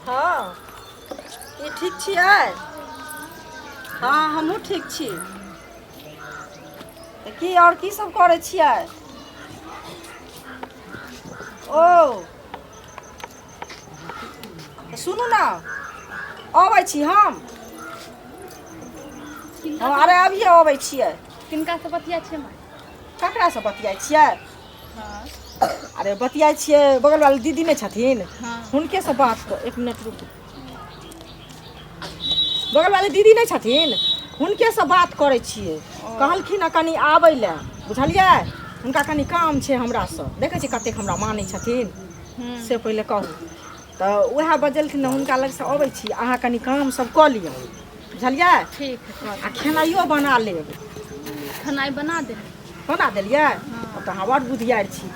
हँ, की ठीक छियै? हँ, हमहूँ ठीक छी। तऽ की आओर की सब करै छियै? ओ तऽ सुनू ने, अबै छी हम। हँ, अरे अभिये अबै छियै। किनकासँ बतिया छियै माय? ककरासँ बतियाइ छियै? अरे बतियाइ छियै बगल वाली दीदी नहि छथिन, हुनकेसँ बात कऽ। एक मिनट रुकू। बगल वाली दीदी नहि छथिन, हुनकेसँ बात करै छियै। कहलखिन हँ कनि आबै लए, बुझलियै? हुनका कनि काम छै हमरासँ। देखै छियै कतेक हमरा मानै छथिन, से पहिले कहू तऽ। उएह बजलखिन हँ, हुनका लगसँ अबै छी। अहाँ कनि काम सब कऽ लिअ, बुझलियै? ठीक है। आ खेनाइयो बना लेब। खेनाइ बना देब। बना देलियै? तब तऽ अहाँ बड़ बुधियार छी।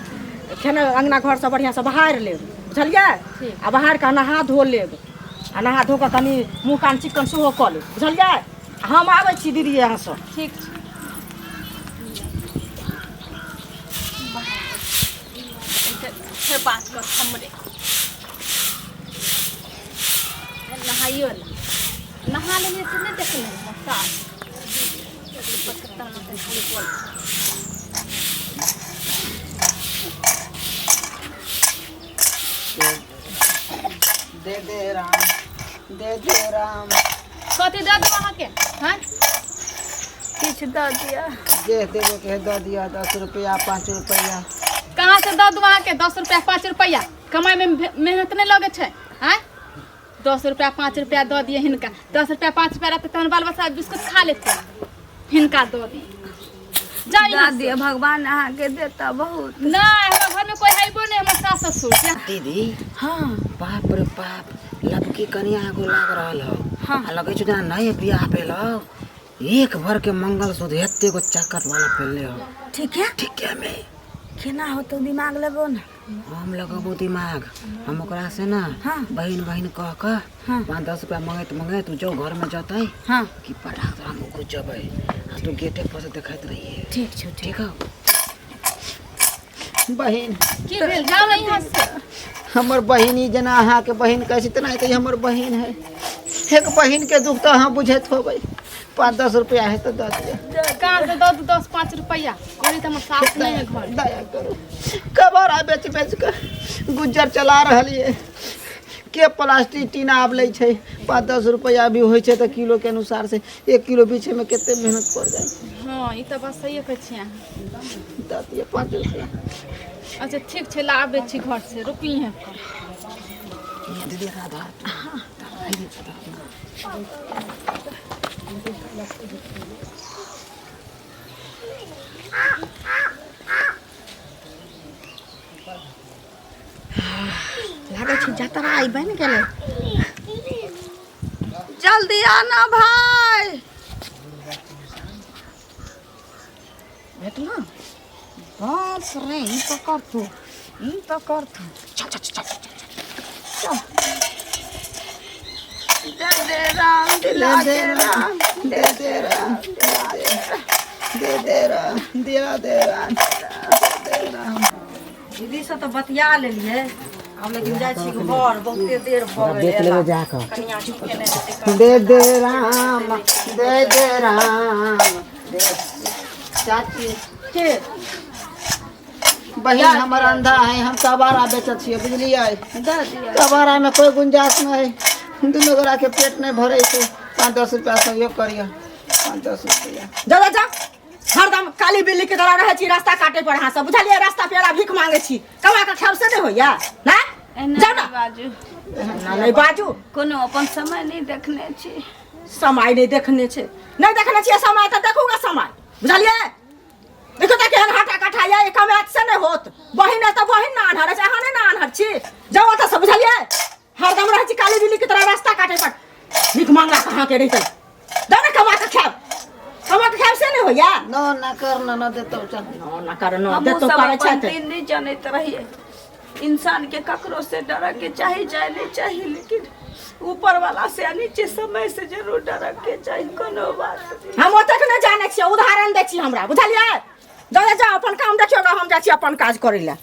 खेनाइ अङ्गना घर सब बढ़िआँसँ बहारि लेब, बुझलियै? ठीक। आ बहारि कऽ नहा धो लेब, आ नहा धो कऽ कनि मुँह कान चिक्कन सेहो कऽ लेब, बुझलियै? आ हम आबै छी दीदी अहाँसँ। ठीक छै। फेर बात कर हमरे नहाइयो ला नहा लेलियै से नहि देखले सास। दे दे राम, दे दे राम। कथी दऽ देब अहाँके? हँ, किछु दऽ दिअ। जे देबे के है दऽ दिअ, 10 रुपया, 5 रुपया। कहाँ से दऽ दू अहाँके 10 रुपया, 5 रुपया? कमाइमे मेहनत नहि लगै छै? आँय, 10 रुपया, 5 रुपया दऽ दिए हिनका। 10 रुपया, 5 रुपया रहतै तहन बाल बच्चा बिस्कुट खा लेतै। हिनका दऽ दिए, जाउ दऽ यहाँ से। दिअ, भगवान अहाँके देता बहुत। नहि, हमरा घरमे कोइ हैबो नहि, हमर सास ससुर। दीदी। हाँ। बाप रे बाप, लबकी कनिया एगो लाग रहल हो। हाँ। आ लगै छौ जेना नए बियाह भेल हो। एक भर के मंगलसूत्र एते गो चक्कर वाला पेनले हो। ठीक है। ठीक है में। केना होतौ? दिमाग लगो ने। हम लगबो दिमाग। हम ओकरा से ना बहिन बहिन कह कऽ 5-10 रुपया मंगैत मंगैत जो घर में जतै कि पटाख हम घुस जबै आ तू गेटे पर से देखैत रहिए। ठीक छौ। ठीक हो बहिन। की भेल? जाउ ने यहाँ से। हमर बहिन ई जेना अहाँके बहिन कहै छी तेना तऽ ई हमर बहिन है। एक बहिन के दुख तऽ अहाँ बुझैत होबै। 5-10 रुपया है तऽ दऽ दिअ। कहाँ से दऽ दू 10-5 रुपया? कहली तऽ हमर सास नहि है घर। दया करू। कबाड़ा बेच बेच कऽ गुजर चला रहलियै के प्लास्टिक टीना आब लै छै। 5-10 रुपया भी होइ छै तऽ किलोके अनुसार से 1 किलो बेचैमे कते मेहनत पड़ जाइ छै। हँ, ई तऽ बात सहिए कहै छी अहाँ। दऽ दिअ 5 रुपया। अच्छा, ठीक छै, लाबै छी घर से, रुकू यहाँ पर। दीदी, एकरा धर। लागै छै जतरा आइ बनि गेलै। जल्दी आना भाई। भेटल बस रे। ई पकड़ तू, ई पकड़ तू। चल चल चल चल चल। दे दे राम, दिला दे दे राम। दे दे राम, दे दे राम, दिला दे राम, दे दे राम। दीदी से तऽ बतिया लेलियै आब, लेकिन जाइ छी घर, बहुते देर भऽ गेलै। देख लेबै जाकऽ। कनिया चुप केने हेतै। दे दे राम, दे दे राम, दे। चाची। के? बहिन हमर अंधा है। हम कबाड़ा बेचै छियै, बुझलियै? दऽ दिअ। कबाड़ा में कोई गुंजाइश नहीं है। दुनू गोरा के पेट नहीं भरे छै। 5-10 रुपया सहयोग करियो, 5-10 रुपया। जा जा जा। हरदम काली बिल्ली के तरह रहै छी रास्ता काटे पर अहाँ सब, बुझलियै? रास्ता पेड़ा भीख मांगे छी। कमा कऽ खायब से नहि होइया ना? एना जाउ ना। नहि बाजू। ना नहि बाजू। कोनो अपन समय नहि देखने छी। समय नहि देखने छै? नहि देखने छियै समय तऽ देखू गे समय, बुझलियै? देखो तऽ केहन हटा कटा यऽ। कमायत से नहि होत? बहिन है तऽ बहिन ना आन्हर अछि, अहाँ नहि ने आन्हर छी। जाउ ओतऽ से, बुझलियै? हरदम रहै छी काली बिल्ली के तरह रास्ता काटे पर भीख मांगला कहाँ के रहितै। जाउ ने कमा कऽ खायब। कमा कऽ खायब से नहि होइया? न ना कर न न देतौ, चल। न ना कर न हमहूँ देतौ सब करै अपन छथि। दिन नहि जनैत रहियै। इंसान के ककरो से डरऽ के चाही चाहे नहीं चाही, लेकिन ऊपर वाला से आ नीचे समय से जरूर डरऽ के चाही। कोनो बात नहीं। हम ओतेक नहि जानै छियै, उदाहरण दै छी हमरा, बुझलियै? जाउ जाउ, अपन काम देखियौ गे, हम जाइ छी अपन काज करै लए।